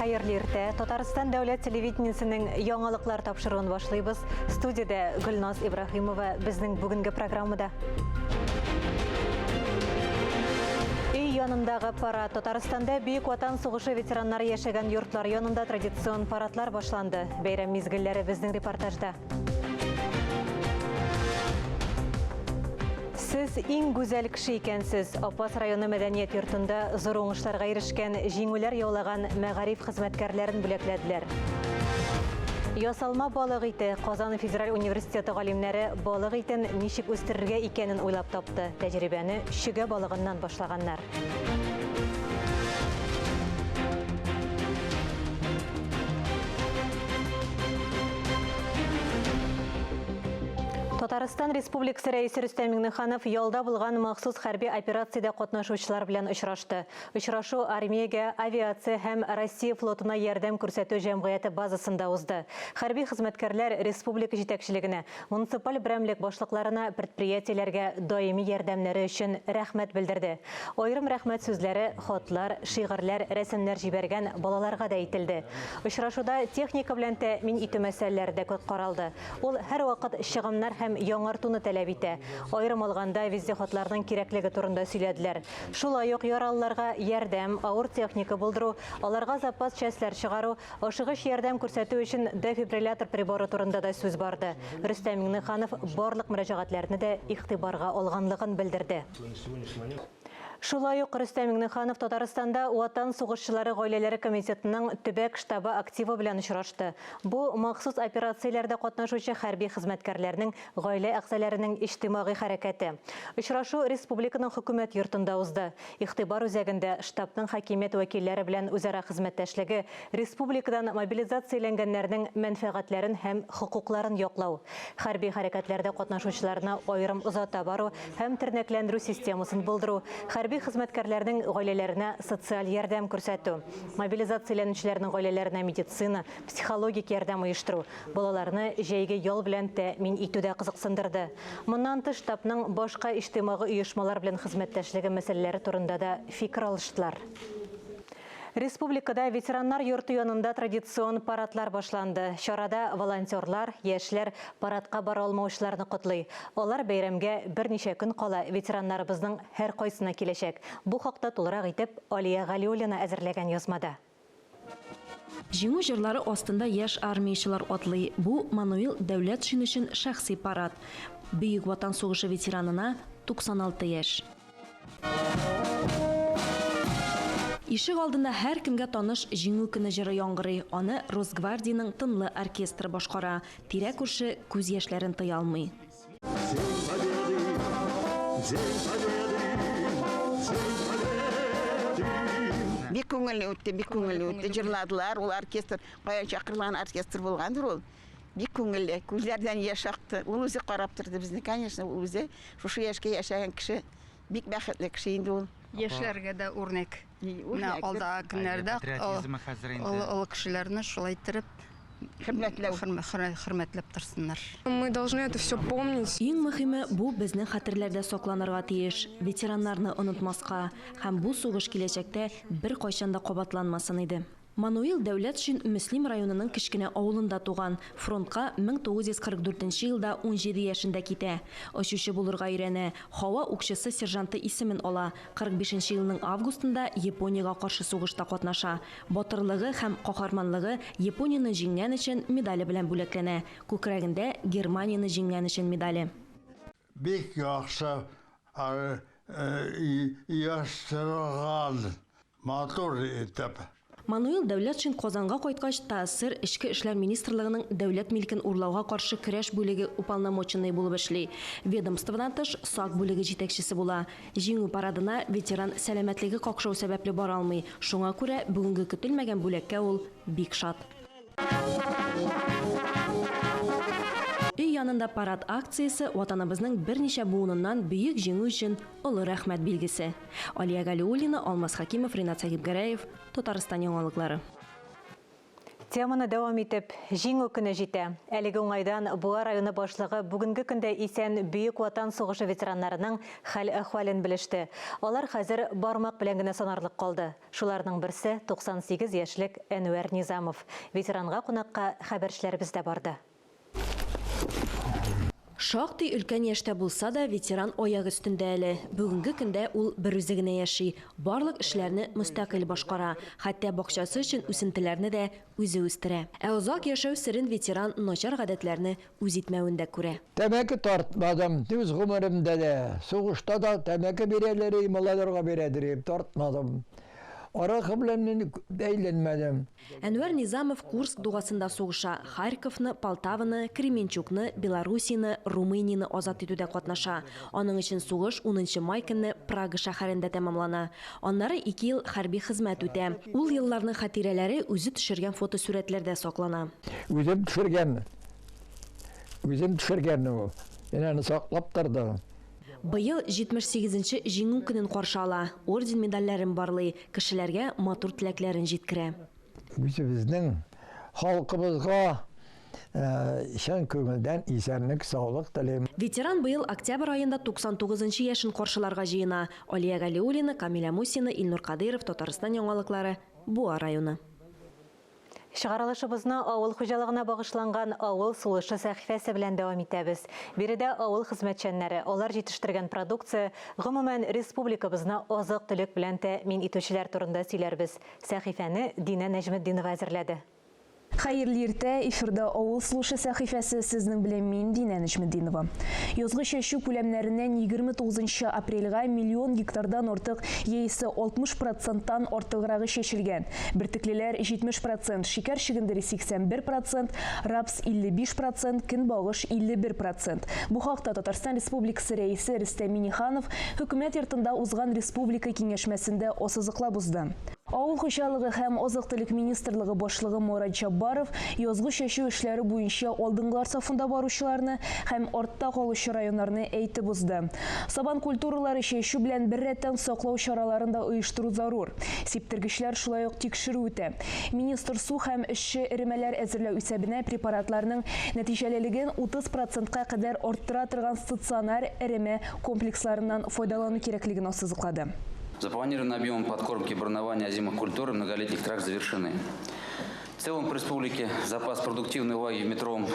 Хәерле иртә. Татарстан дәүләт телевидениесенең яңалыклар тапшыруын башлыйбыз. Студиядә Гөлназ Ибраһимова безнең бүгенге программада. Өй янындагы парад. Татарстанда Бөек Ватан сугышы ветераннары яшәгән йортлар янында традицион парадлар башланды. Бәйрәм мизгелләре безнең репортажда. Сез иң гүзәл кеше икәнсез. Апас районы мәдәният йортында зур уңышларга ирешкән, җиңүләр яулаган мәгариф хезмәткәрләрен бүләкләделәр. Ясалма балык ите. Казан федераль университеты галимнәре балык итен ничек үстерергә икәнен уйлап тапты. Тәҗрибәне чөгә балыгыннан башлаганнар. Татарстан Республикасы Рәисе Рөстәм Миңнеханов ялда булган махсус хәрби операциядә катнашучылар белән очрашты. Очрашу армиягә, авиация һәм Россия флотына ярдәм күрсәтү җәмгыяте базасында узды. Хәрби хезмәткәрләр республика җитәкчелегенә, муниципаль берәмлек башлыкларына, предприятиеләргә даими ярдәмнәре өчен рәхмәт белдерде. Аерым рәхмәт сүзләре хатлар, шигырьләр, рәсемнәр җибәргән балаларга да әйтелде. Очрашуда техника белән тәэмин итү мәсьәләләре дә каралды. Ул һәрвакыт чыгымнар һәм яңартуны таләп итә. Аерым алганда, вездеходларның кирәклеге турында сөйләделәр. Шулай ук яралыларга ярдәм, авыр техника булдыру, аларга запас частьләр чыгару, ашыгыч ярдәм күрсәтү өчен дефибриллятор приборы турында да сүз барды. Рөстәм Миңнеханов барлык мөрәҗәгатьләрне дә игътибарга алганлыгын белдерде. Шулай ук Рөстәм Миңнеханов Татарстанда Ватан сугышчылары гаиләләре комитетының төбәк штабы активы белән очрашты. Бу, махсус операцияләрдә катнашучы хәрби хезмәткәрләрнең гаилә әгъзаләренең иҗтимагый хәрәкәте. Очрашу республиканың Хөкүмәт йортында узды. Игътибар үзәгендә, штабның хакимият вәкилләре белән үзара хезмәттәшлеге, республикадан мобилизацияләнгәннәрнең мәнфәгатьләрен һәм хокукларын яклау, хәрби хәрәкәтләрдә катнашучыларны аерым озата бару һәм тернәкләндерү системасын булдыру, хәрби хезмәткәрләрнең гаиләләренә социаль ярдәм күрсәтү, мобилизацияләнүчеләрнең гаиләләренә медицина, психологик ярдәм оештыру, балаларны җәйге ял белән тәэмин итү дә кызыксындырды. Моннан тыш, штабның башка иҗтимагый оешмалар белән хезмәттәшлеге мәсьәләләре турында да фикер алыштылар. Республикада ветераннар йорты янында традицион парадлар башланды. Чарада волонтерлар, яшьләр парадка бара алмаучыларны котлый. Алар бәйрәмгә берничә көн кала ветераннарыбызның һәркайсына киләчәк. Бу хакта тулырак итеп Алия Галиуллина әзерләгән язмада. Җиңү җырлары астында яшь армиячелар атлый. Бу, Мануил Дәүләтшин өчен шәхси парад. Бөек Ватан сугышы ветеранына 96 яшь. Ишек алдында һәркемгә таныш Җиңү көне җыры яңгырый. Аны Росгвардиянең тынлы оркестры башкара. Тирә-күрше күз яшьләрен тыя алмый. Бик күңелле үтте, бик күңелле үтте. Җырладылар, ул оркестр, каян чакырылган оркестр булгандыр ул. Бик күңелле, күзләрдән яшь акты. Ул үзе карап торды безне, конечно, ул үзе шушы яшькә яшәгән кеше. Бик бәхетле кеше инде ул. Яшьләргә дә үрнәк. Менә алдагы көннәрдә олы кешеләрне шулай иттереп хөрмәтләү, хөрмәтләп торсыннар. Мы должны это все помнить. Иң мөһиме, бу безнең хәтерләрдә сакланырга тиеш. Ветераннарны онытмаска. Һәм бу сугыш киләчәктә беркайчан да кабатланмасын иде. Мануил Дәүләтшин Мөслим районының кечкенә авылында туган. Фронтка 1944 нче елда 17 яшендә китә. Очучы булырга өйрәнә, һава укчысы сержанты исемен ала. 45 нче елның августында Япониягә каршы сугышта катнаша. Батырлыгы һәм каһарманлыгы Японияне җиңгән өчен медале белән бүләкләнә. Күкрәгендә Германияне җиңгән өчен медале. Бик яхшы оештырылган, матур итеп. Мануил Дәүләтшин Казанга кайткач, ТАССР Эчке эшләр министрлыгының дәүләт милкен урлауга каршы көрәш бүлеге уполномоченные булып эшли. Ведомстводан тыш, сак бүлеге җитәкчесе була. Җиңү парадына ветеран сәламәтлеге какшау сәбәпле бара алмый, шуңа күрә бүгенге көтелмәгән бүләккә ул бик шат. Өй янында парад акциясе Ватаныбызның берничә буыныннан Бөек Җиңү өчен олы рәхмәт билгесе. Алия Галиуллина, Алмаз Хәкимов, Ринат Сәхибгәрәев, Татарстан яңалыклары. Теманы дәвам итеп, Җиңү көне җитә. Әлеге уңайдан Буа районы башлыгы бүгенге көндә исән Бөек Ватан сугышы ветераннарының хәл-әхвәлен белеште. Алар хәзер бармак белән генә санарлык калды. Шуларның берсе, 98 яшьлек Әнвәр Низамов. Ветеранга кунакка хәбәрчеләребез дә барды. Шактый өлкән яшьтә булса да, ветеран аяк өстендә әле. Бүгенге көндә ул берүзе генә яши. Барлык эшләрне мөстәкыйль башкара. Хәтта бакчасы өчен үсентеләрне дә үзе үстерә. Ә озак яшәү серен ветеран начар гадәтләрне үз итмәвендә күрә. Тәмәке тартмадым, үз гомеремдә дә. Сугышта да тәмәке бирәләр, малайларга бирәдер, тартмадым. Аракы белән мин әйләнмәдем. Әнвәр Низамов Курск дугасында сугыша, Харьковны, Полтаваны, Кременчугны, Белоруссияне, Румынияне азат итүдә катнаша. Аның өчен сугыш 10 май көнне Прага шәһәрендә тәмамлана. Аннары 2 ел хәрби хезмәт үтә. Ул елларның хатирәләре үзе төшергән фотосурәтләрдә саклана. Үзем төшергән. Үзем төшергән ул. Мин аны саклап тордым. Быел 78 нче Җиңү көнен каршы ала. Орден-медальләрен барлый, кешеләргә матур теләкләрен җиткерә. Үзебезнең халкыбызга чын күңелдән исәнлек, саулык телим. Ветеран быел октябрь аенда 99 нчы яшен каршыларга җыена. Алия Галиуллина, Камилә Мусина, Илнур Кадыйров, Татарстан яңалыклары, Буа районы. Чыгарылышыбызны авыл хуҗалыгына багышланган Авыл сулышы сәхифәсе белән дәвам итәбез. Биредә авыл хезмәтчәннәре, алар җитештергән продукция, гомумән, республикабызны азык-төлек белән тәэмин итүчеләр турында сөйләрбез. Сәхифәне Динә Нәҗметдинова әзерләде. Хәерле иртә, эфирда Авыл сулышы сәхифәсе, сезнең белән мин, Динә Нәҗметдинова. Язгы чәчү күләмнәреннән 29 нчы апрельгә миллион гектардан артык яисә 60 проценттан артыграгы чәчелгән. Бөртеклеләр, 70 процент, шикәр чөгендере, 81 процент, рапс, 55 процент, көнбагыш, 51 процент. Бу хакта Татарстан Республикасы Рәисе Рөстәм Миңнеханов Хөкүмәт йортында узган республика киңәшмәсендә ассызыклап узды. Авыл хуҗалыгы һәм азык-төлек министрлыгы башлыгы Марат Җәббаров язгы чәчү эшләре буенча алдынгылар сафында баручыларны һәм артта калучы районнарны әйтеп узды. Сабан культуралары чәчү белән беррәттән саклау чараларын да оештыру зарур. Сиптергечләр шулай ук тикшерү үтә. Министр су һәм эшче эремәләр әзерләү исәбенә препаратларның нәтиҗәлелеген 30 процентка кадәр арттыра торган стационар эремә комплексларыннан файдалану кирәклеген ассызыклады. Запланированный объем подкормки боронования озимых культур и многолетних трав завершены. В целом по республике запас продуктивной влаги в метровом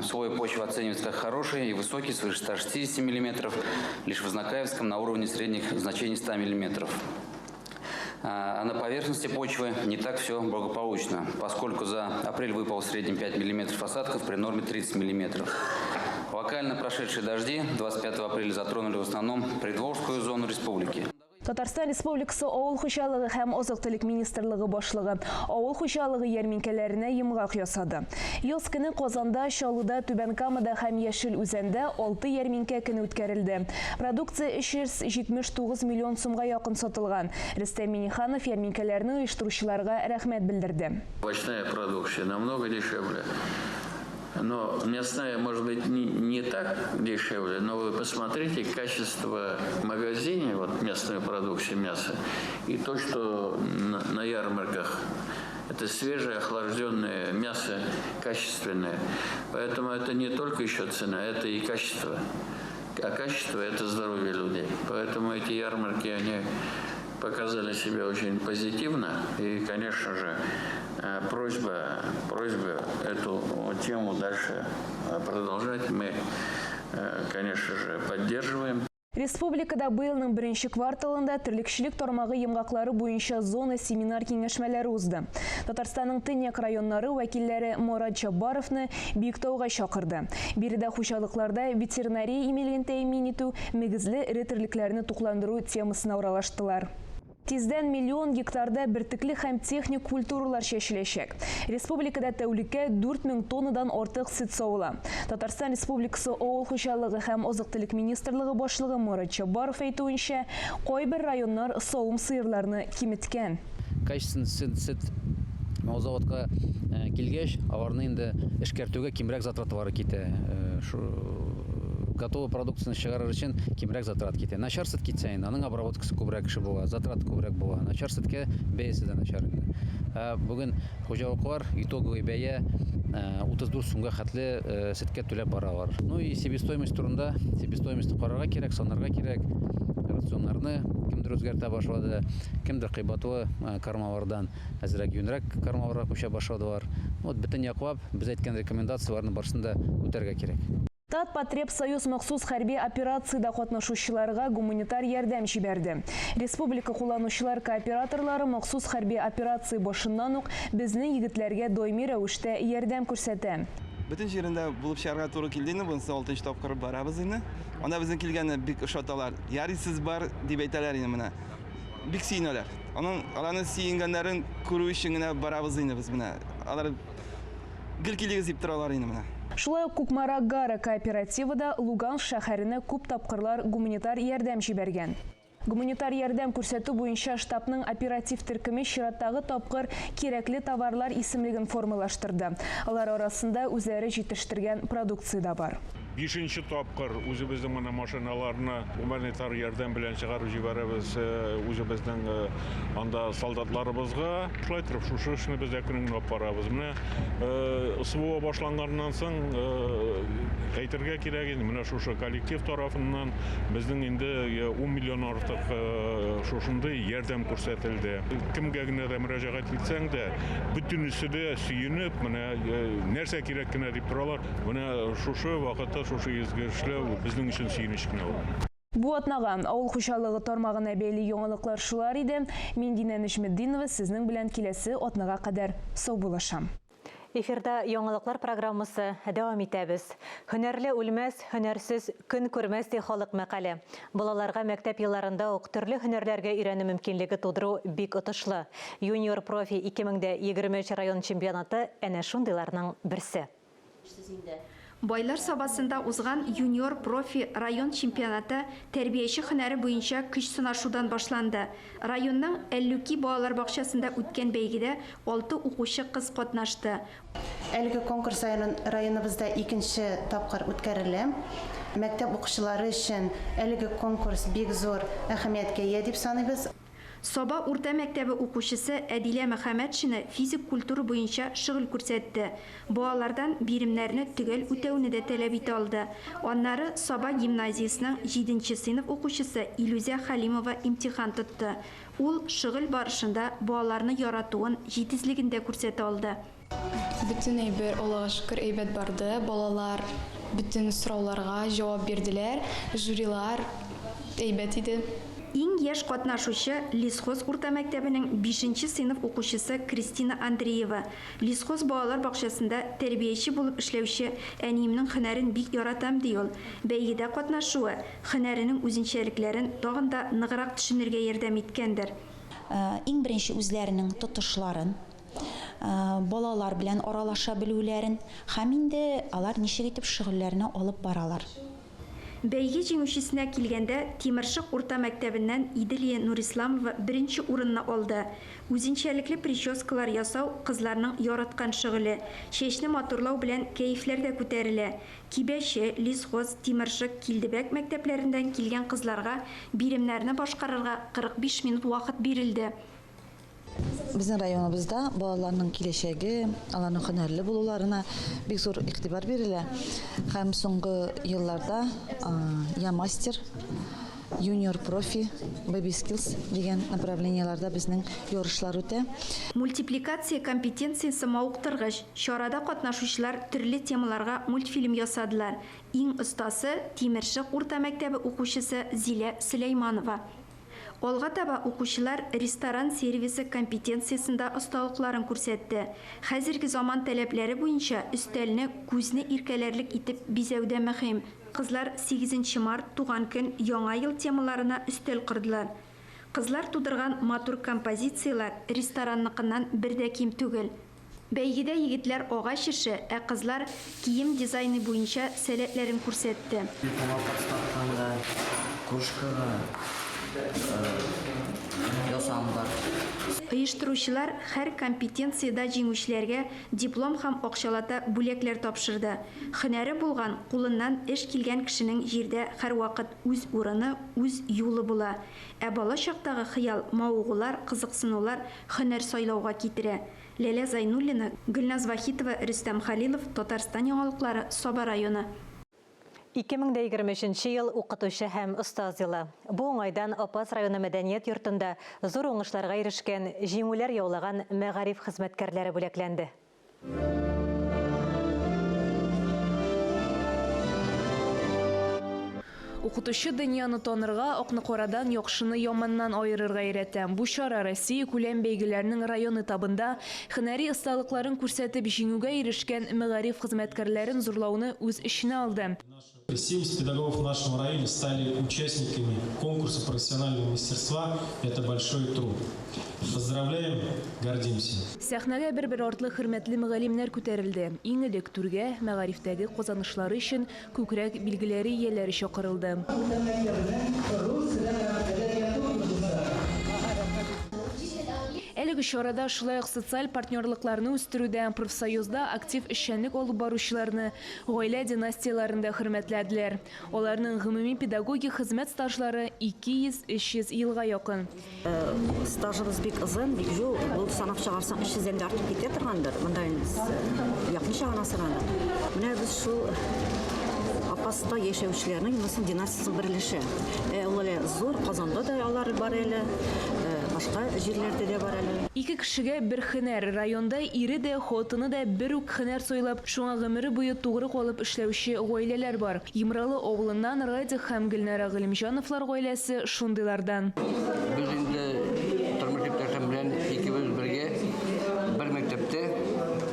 слое почвы оценивается как хороший и высокий, свыше 160 миллиметров, лишь в Азнакаевском на уровне средних значений 100 миллиметров. А на поверхности почвы не так все благополучно, поскольку за апрель выпал в среднем 5 миллиметров осадков при норме 30 миллиметров. Локально прошедшие дожди 25 апреля затронули в основном Предволжскую зону республики. Татарстан Республикасы Авыл хуҗалыгы һәм азык-төлек министрлыгы башлыгы авыл хуҗалыгы ярминкәләренә йомгак ясады. Яз көне Казанда, Чаллыда, Түбән Камада һәм Яшел Үзәндә алты ярминкә көне үткәрелде. Продукция 379 миллион сумга якын сатылган. Рөстәм Миңнеханов ярминкәләрне оештыручыларга рәхмәт белдерде. Овощная продукция намного дешевле. Но мясная, может быть, не так дешевле, но вы посмотрите качество в магазине, вот мясной продукции, мясо, и то, что на ярмарках. Это свежее, охлажденное мясо, качественное. Поэтому это не только еще цена, это и качество. А качество – это здоровье людей. Поэтому эти ярмарки, они показали себя очень позитивно. И, конечно же, просьба эту тему дальше продолжать мы, конечно же, поддерживаем. Республикада быелның беренче кварталында терлекчелек тармагы йомгаклары буенча зона семинар киңәшмәләре узды. Татарстанның төньяк районнары вәкилләре Марат Җәббаровны Биектауга чакырды. Биредә хуҗалыкларда ветеринария иминлеген тәэмин итү, мөгезле эре терлекләрне тукландыру темасына аралаштылар. Тиздән миллион гектарда бөртекле һәм техник культуралар чәчеләчәк. Республикада тәүлеккә 4000 тоннадан артык сөт савыла. Татарстан Республикасы Авыл хуҗалыгы һәм азык-төлек министрлыгы башлыгы Марат Җәббаров әйтүенчә, кайбер районнар савым сыерларны киметкән. Качественный сөт заводка килгәч, аларны инде эшкәртүгә кимрәк затраталары китә. Готовый продукцияне чыгарыр өчен кимрәк затрат китә. Начар сөт китсә инде, аның обработкасы күбрәк кеше була, затрат күбрәк була. Начар сөткә бәясе дә начар инде. Ә бүген хуҗалыклар итоговый бәя 34 сумга хәтле сөткә түләп баралар. Ну и себестоимость турында, себестоимостьны карарга кирәк, санарга кирәк. Рационнарны кемдер үзгәртә башлады, кемдер кыйбатлы кормалардан әзрәк юньрәк кормаларга күчә башладылар. Вот бөтен яклап без әйткән рекомендацияләрне барысын да үтәргә кирәк. Татпотребсоюз махсус хәрби операциядә катнашучыларга гуманитар ярдәм җибәрде. Республика кулланучылар кооператорлары махсус хәрби операция башыннан ук безнең егетләргә даими рәвештә ярдәм күрсәтә. Бөтен җирендә булып чыгарга туры килде инде, монысы алтынчы тапкыр барабыз инде. Анда безнең килгәнне бик ошаталар. Ярый сез бар, дип әйтәләр инде менә. Бик сөенәләр. Аның аларның сөенгәннәрен күрү өчен генә барабыз инде без менә. Алар Гел килегез дип торалар инде менә. Шулай ук Кукмара Гара кооперативы да Луганск шәһәренә күп тапкырлар гуманитар ярдәм җибәргән. Гуманитар ярдәм күрсәтү буенча штабның оператив төркеме чираттагы тапкыр кирәкле товарлар исемлеген формалаштырды. Алар арасында үзләре җитештергән продукция дә бар. Бишенче тапкыр үзебезнең менә машиналарны гуманитар ярдәм белән чыгарып җибәрәбез үзебезнең анда солдатларыбызга. Шулай торып шушы эшне без әкрен генә алып барабыз. Менә СВО башланганнан соң әйтергә кирәк инде, менә шушы коллектив тарафыннан безнең инде 10 миллион артык шушындый ярдәм күрсәтелде. Кемгә генә дә мөрәҗәгать итсәң дә, бөтенесе дә сөенеп, менә нәрсә кирәк кенә дип торалар. Менә шушы вакытта шушы изге эшләү безнең өчен сөенеч кенә ул. Бу атнага авыл хуҗалыгы тармагына бәйле яңалыклар шулар иде. Мин Динә Нөҗметдинова сезнең белән киләсе атнага кадәр саубуллашам. Эфирда яңалыклар программасы дәвам итәбез. Һөнәрле үлмәс, һөнәрсез көн күрмәс ди халык мәкале. Балаларга мәктәп елларында ук төрле һөнәрләргә өйрәнү мөмкинлеге тудыру бик отышлы. Юниор профи 2023 район чемпионаты әнә шундыйларның берсе. Байлар Сабасында узган Юниор профи район чемпионаты тәрбияче һөнәре буенча көч сынашудан башланды. Районның Әллүки балалар бакчасында үткән бәйгедә алты укучы кыз катнашты. Әлеге конкурс районыбызда икенче тапкыр үткәрелә. Мәктәп укучылары өчен әлеге конкурс бик зур әһәмияткә ия дип саныйбыз. Саба урта мәктәбе укучысы Әдилә Мөхәммәтшина физик культура буенча шөгыль күрсәтте. Балалардан биремнәрне төгәл үтәүне дә таләп итә алды. Аннары Саба гимназиясенең җиденче сыйныф укучысы Илүзә Хәлимова имтихан тотты. Ул шөгыль барышында балаларны яратуын, җитезлеген дә күрсәтә алды. Бөтен әйбер, Аллага шөкер, әйбәт барды. Балалар бөтен сорауларга җавап бирделәр. Жюрилар әйбәт иде. Иң яшь катнашучы, Лесхоз урта мәктәбенең бишенче сыйныф укучысы Кристина Андреева. Лесхоз балалар бакчасында тәрбияче булып эшләүче әниемнең һөнәрен бик яратам, ди ул. Бәйгедә катнашуы һөнәренең үзенчәлекләрен тагын да ныграк төшенергә ярдәм иткәндер. Иң беренче үзләренең тотышларын, балалар белән аралаша белүләрен һәм инде алар ничек итеп шөгыльләрне алып баралар. Бәйге җиңүчесенә килгәндә, Тимершык урта мәктәбеннән Иделия Нурисламова беренче урынны алды. Үзенчәлекле прическалар ясау, кызларның яраткан шөгыле. Чәчне матурлау белән кәефләр дә күтәрелә. Кибәче, Лесхоз, Тимершык, Килдебәк мәктәпләрендән килгән кызларга биремнәрне башкарырга 45 минут вакыт бирелде. Безнең районыбызда балаларның киләчәге, аларның һөнәрле булуларына бик зур игътибар бирелә. Һәм соңгы елларда Я мастер, Юниор профи, Baby Skills дигән направлениеләрдә безнең ярышлар үтә. Мультипликация компетенциясе мавыктыргыч. Чарада катнашучылар төрле темаларга мультфильм ясадылар. Иң остасы, Тимершык урта мәктәбе укучысы Зилә Сөләйманова. Алга таба укучылар ресторан сервисы компетенциясендә осталыкларын күрсәтте. Хәзерге заман таләпләре буенча өстәлне күзне иркәләрлек итеп бизәү дә мөһим. Кызлар сигезенче март, туган көн, Яңа ел темаларына өстәл кордылар. Кызлар тудырган матур композицияләр ресторанныкыннан бер дә ким түгел. Бәйгедә егетләр агач эше, ә кызлар кием дизайны буенча сәләтләрен күрсәтте. Телефонга подставканы да, кружкага ясаган бар. Оештыручылар һәр компетенциядә җиңүчеләргә диплом һәм акчалата бүләкләр тапшырды. Һөнәре булган, кулыннан эш килгән кешенең җирдә һәрвакыт үз урыны, үз юлы була. Ә бала чактагы хыял, мавыгулар, кызыксынулар һөнәр сайлауга китерә. Ләлә Зайнуллина, Гөлназ Вахитова, Рөстәм Хәлилов, Татарстан яңалыклары, Саба районы. 2023 нче ел укытучы һәм остаз елы. Бу уңайдан Апас районы мәдәният йортында зур уңышларга ирешкән, җиңүләр яулаган мәгариф хезмәткәрләре бүләкләнде. Укытучы дөньяны танырга, акны карадан, яхшыны яманнан аерырга өйрәтә. Бу чара Россия күләм бәйгеләренең район этабында һөнәри осталыкларын күрсәтеп җиңүгә ирешкән мәгариф хезмәткәрләрен зурлауны үз эченә алды. 70 педагогов в нашем районе стали участниками конкурса профессионального мастерства «Это большой труд». Поздравляем, гордимся. Сәхнәгә бер-бер артлы хөрмәтле мөгаллимнәр күтәрелде. Иң элек түргә мәгарифтәге казанышлары өчен күкрәк билгеләре ияләре чакырылды. Әлеге чарада шулай ук социаль партнерлыкларны үстерүдә, профсоюзда актив эшчәнлек алып баручыларны, гаилә династияләрен дә хөрмәтләделәр. Аларның гомуми педагогик хезмәт стажлары 200-300 елга якын. Стажыбыз бик озын, бик зур. Бу санап чыгарсаң, 300 дән дә артып китә торгандыр. Монда инде якынча гына санадык. Менә без шул Апаста яшәүчеләрнең монысы династиясенең бер өлеше. Ул әле зур, Казанда да алар бар әле, башка җирләрдә дә бар әле. Ике кешегә бер һөнәр. Районда ире дә, хатыны да бер үк һөнәр сайлап, шуңа гомере буе тугры калып эшләүче гаиләләр бар. Йомралы авылыннан Радик һәм Гөлнара Галимҗановлар гаиләсе шундыйлардан. Без инде тормыш иптәшем белән икебез бергә бер мәктәптә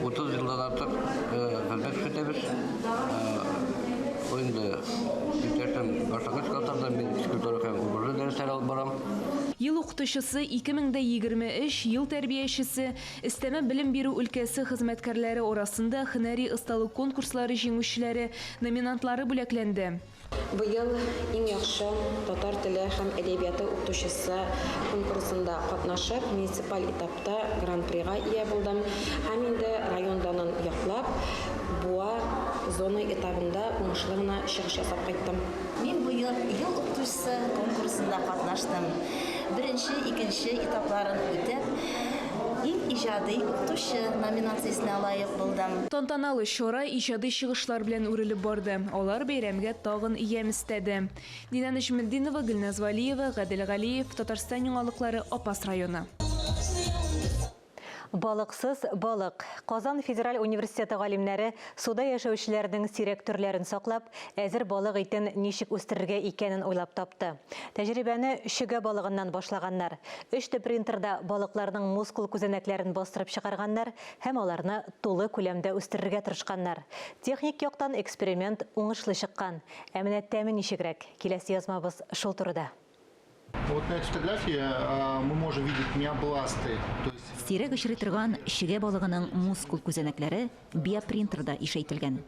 30 елдан артык хезмәт күрсәтәбез. Ул инде иптәшем башлангыч классларда, мин физкультура һәм ОБЖ дәресләре алып барам. Ел укытучысы, 2023 ел тәрбиячесе, өстәмә белем бирү өлкәсе хезмәткәрләре арасында һөнәри осталык конкурслары җиңүчеләре, номинантлары бүләкләнде. Быел Иң яхшы татар теле һәм әдәбияты укытучысы конкурсында катнашып, муниципаль этапта Гран-прига ия булдым һәм инде район данын яклап, Буа зона этабында уңышлы гына чыгыш ясап кайттым. Мин быел Ел укытучысы конкурсында катнаштым. Беренче, икенче этапларын үтеп, Иң иҗади укытучы номинациясенә лаек булдым. Тантаналы чара иҗади чыгышлар белән үрелеп барды. Алар бәйрәмгә тагын ямь өстәде. Динә Нәҗметдинова, Гөлназ Вәлиева, Гадел Галиев, Татарстан яңалыклары, Апас районы. Балыксыз балык. Казан федераль университеты галимнәре суда яшәүчеләрнең сирәк төрләрен саклап, әзер балык итен ничек үстерергә икәнен уйлап тапты. Тәҗрибәне чөгә балыгыннан башлаганнар. 3D принтерда балыкларның мускул күзәнәкләрен бастырып чыгарганнар һәм аларны тулы күләмдә үстерергә тырышканнар. Техник яктан эксперимент уңышлы чыккан. Ә менә тәме ничегрәк? Киләсе язмабыз шул турыда. Вот на этой фотографии мы можем видеть миобласты. То есть... Сирәк очрый торган чегә балыгының мускул күзәнәкләре биопринтерда ишәйтелгән.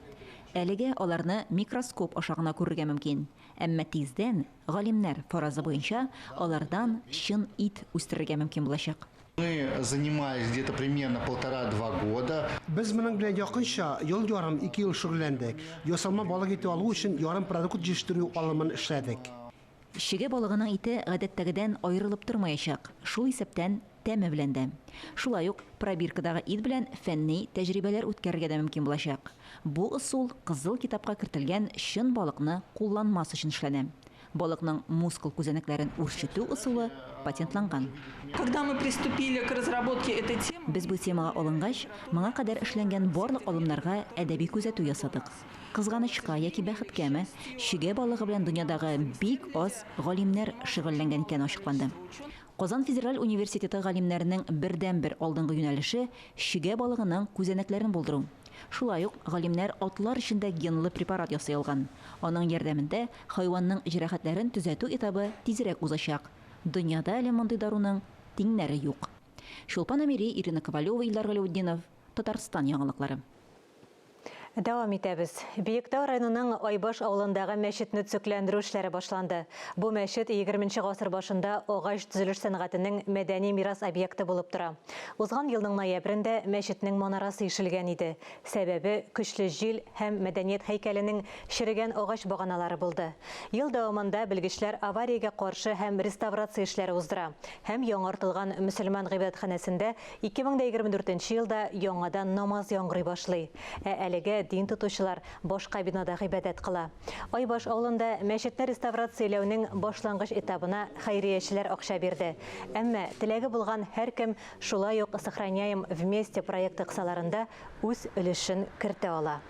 Әлегә аларны микроскоп аша гына күрергә мөмкин. Әмма тиздән, галимнәр фаразы буенча, алардан чын ит үстерергә мөмкин булачак. Мы занимались где-то примерно полтора-два года. Без моның белән якынча ел ярым, ике ел шөгыльләндек. Ясалма балык ите алу өчен ярымпродукт җитештерү алымын эшләдек. Чегә балыгының ите гадәттәгедән аерылып тормаячак, шул исәптән тәме белән дә. Шулай ук пробиркадагы ит белән фәнни тәҗрибәләр үткәрергә дә мөмкин булачак. Бу ысул Кызыл китапка кертелгән чын балыкны кулланмас өчен эшләнә. Балыкның мускул күзәнәкләрен үрчетү ысулы патентланган. Когда мы приступили к разработке этой темы, Без бу темага алынгач, моңа кадәр эшләнгән барлык алымнарга әдәби күзәтү ясадык. Кызганычка яки бәхеткәме, чөгә балыгы белән дөньядагы бик аз галимнәр шөгыльләнгән икәне ачыкланды. Казан федераль университеты галимнәренең бердәнбер алдынгы юнәлеше, чөгә балыгының күзәнәкләрен булдыру. Шулай ук галимнәр атлар өчен дә генлы препарат ясый алган. Аның ярдәмендә хайванның җәрәхәтләрен төзәтү этабы тизрәк узачак. Дөньяда әле мондый даруның тиңнәре юк. Чулпан Әмири, Ирина Ковалева, Илдар Галәүтдинов, Татарстан яңалыклары. Дәвам итәбез. Биектау районының Айбаш авылындагы мәчетне төзекләндерү эшләре башланды. Бу мәчет 20 гасыр башында агач төзелеш сәнгатенең мәдәни мирас объекты булып тора. Узган елның ноябрендә мәчетнең манарасы ишелгән иде. Сәбәбе, көчле җил һәм мәдәният һәйкәленең черегән агач баганалары булды. Ел дәвамында белгечләр авариягә каршы һәм реставрация эшләре уздыра һәм яңартылган мөселман гыйбадәтханәсендә 2024 елда яңадан намаз яңгырый башлый. Ә әлегә дин тотучылар башка бинада гыйбадәт кыла. Айбаш авылында мәчетне реставрацияләүнең башлангыч этабына хәйриячеләр акча бирде. Әмма теләге булган һәркем шулай ук Сохраняем вместе проекты кысаларында үз өлешен кертә ала.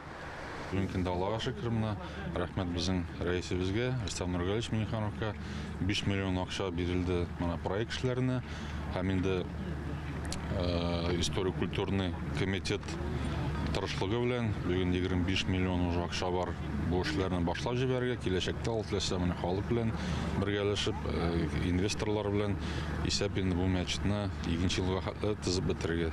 Бүгенге көндә Аллага шөкер, менә рәхмәт безнең рәисебезгә, Рөстәм Нургалиевич Миңнехановка 5 миллион акча бирелде менә проект эшләренә һәм инде историко-культурный комитет тырышлыгы белән бүген 25 миллион уже акча бар бу эшләрне башлап җибәрергә, киләчәктә ул теләсә менә халык белән бергәләшеп, инвесторлар белән исәп инде бу мәчетне икенче елга хәтле төзеп бетерергә.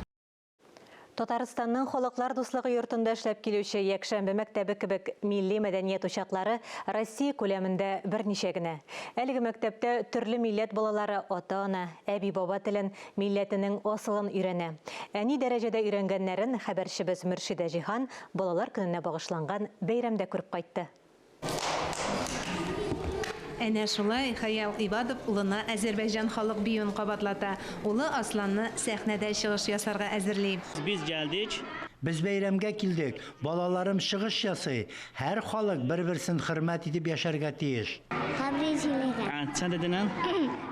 Татарстанның Халыклар дуслыгы йортында эшләп килүче Якшәмбе мәктәбе кебек милли мәдәният учаклары Россия күләмендә берничә генә. Әлеге мәктәптә төрле милләт балалары ата-ана, әби-баба телен, милләтенең асылын өйрәнә. Ә ни дәрәҗәдә өйрәнгәннәрен хәбәрчебез Мөршидә Җиһан Балалар көненә багышланган бәйрәмдә күреп кайтты. Әнә шулай Хаял Ибадов улына әзербайҗан халык биюен кабатлата, улы Асланны сәхнәдә чыгыш ясарга әзерли. Без geldik. Без бәйрәмгә килдек, балаларым чыгыш ясый. Һәр халык бер-берсен хөрмәт итеп яшәргә тиеш. Тәбрик елирәм. Sən də denən.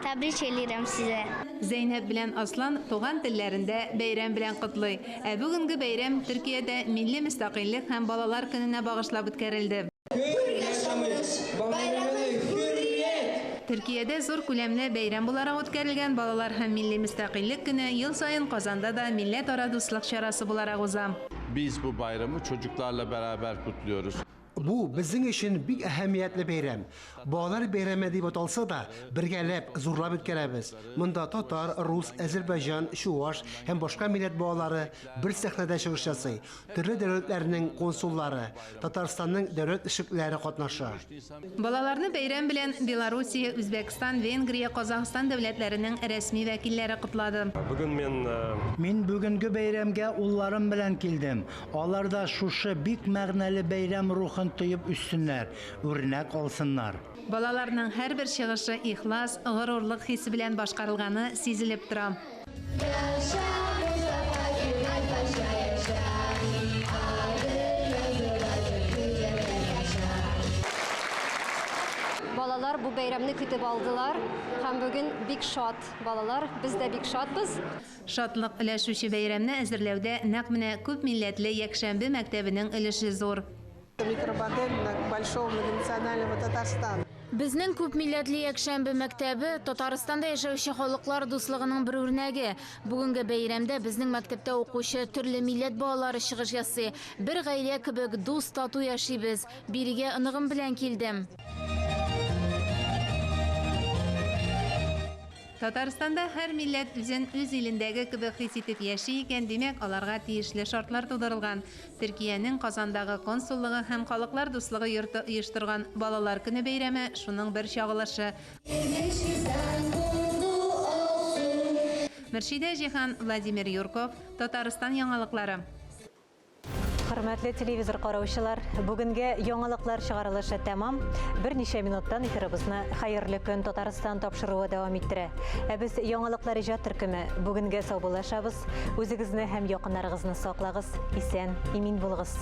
Тәбрик елирәм сезә. Зәйнәб белән Аслан туган телләрендә бәйрәм белән котлый. Ә бүгенге бәйрәм Төркиядә милли мөстәкыйльлек һәм балалар көненә багышлап үткәрелде. Төркиядә зур күләмле бәйрәм буларак үткәрелгән Балалар һәм милли мөстәкыйльлек көне ел саен Казанда да милләтара дуслык чарасы буларак уза. Biz bu bayramı çocuklarla beraber kutluyoruz. Бу безнең өчен бик әһәмиятле бәйрәм. Балалар бәйрәме дип аталса да, бергәләп, зурлап үткәрәбез. Монда татар, рус, әзербайҗан, чуаш һәм башка милләт балалары бер сәхнәдә чыгыш ясый. Төрле дәүләтләрнең консуллары, Татарстанның дәүләт эшлеклеләре катнаша. Балаларны бәйрәм белән Белоруссия, Үзбәкстан, Венгрия, Казахстан дәүләтләренең рәсми вәкилләре котлады. Бүген мин Мин бүгенге бәйрәмгә улларым белән килдем. Алар да шушы бик мәгънәле бәйрәм рухын тоеп үссеннәр, үрнәк алсыннар. Балаларның һәрбер чыгышы ихлас, горурлык хисе белән башкарылганы сизелеп тора. Балалар бу бәйрәмне көтеп алдылар һәм бүген бик шат балалар, без дә бик шатбыз. Шатлык өләшүче бәйрәмне әзерләүдә нәкъ менә күп милләтле якшәмбе мәктәбенең өлеше зур. Микромодель большого многонационального Татарстана. Безнең күпмилләтле якшәмбе мәктәбе Татарстанда яшәүче халыклар дуслыгының бер үрнәге. Бүгенге бәйрәмдә безнең мәктәптә укучы төрле милләт балалары чыгыш ясый. Бер гаилә кебек дус, тату яшибез. Бирегә оныгым белән килдем. Татарстанда һәр милләт үзен үз илендәге кебек хис итеп яши икән, димәк, аларга тиешле шартлар тудырылган. Төркиянең Казандагы консуллыгы һәм Халыклар дуслыгы йорты оештырган Балалар көне бәйрәме шуның бер чагылышы. Мөршидә Җиһан, Владимир Юрков, Татарстан яңалыклары. Хөрмәтле телевизор караучылар, бүгенге яңалыклар чыгарылышы тәмам. Берничә минуттан эфирыбызны Хәерле көн Татарстан тапшыруы дәвам иттерә. Ә без яңалыклар иҗат төркеме бүгенгә саубуллашабыз. Үзегезне һәм якыннарыгызны саклагыз, исән, имин булыгыз.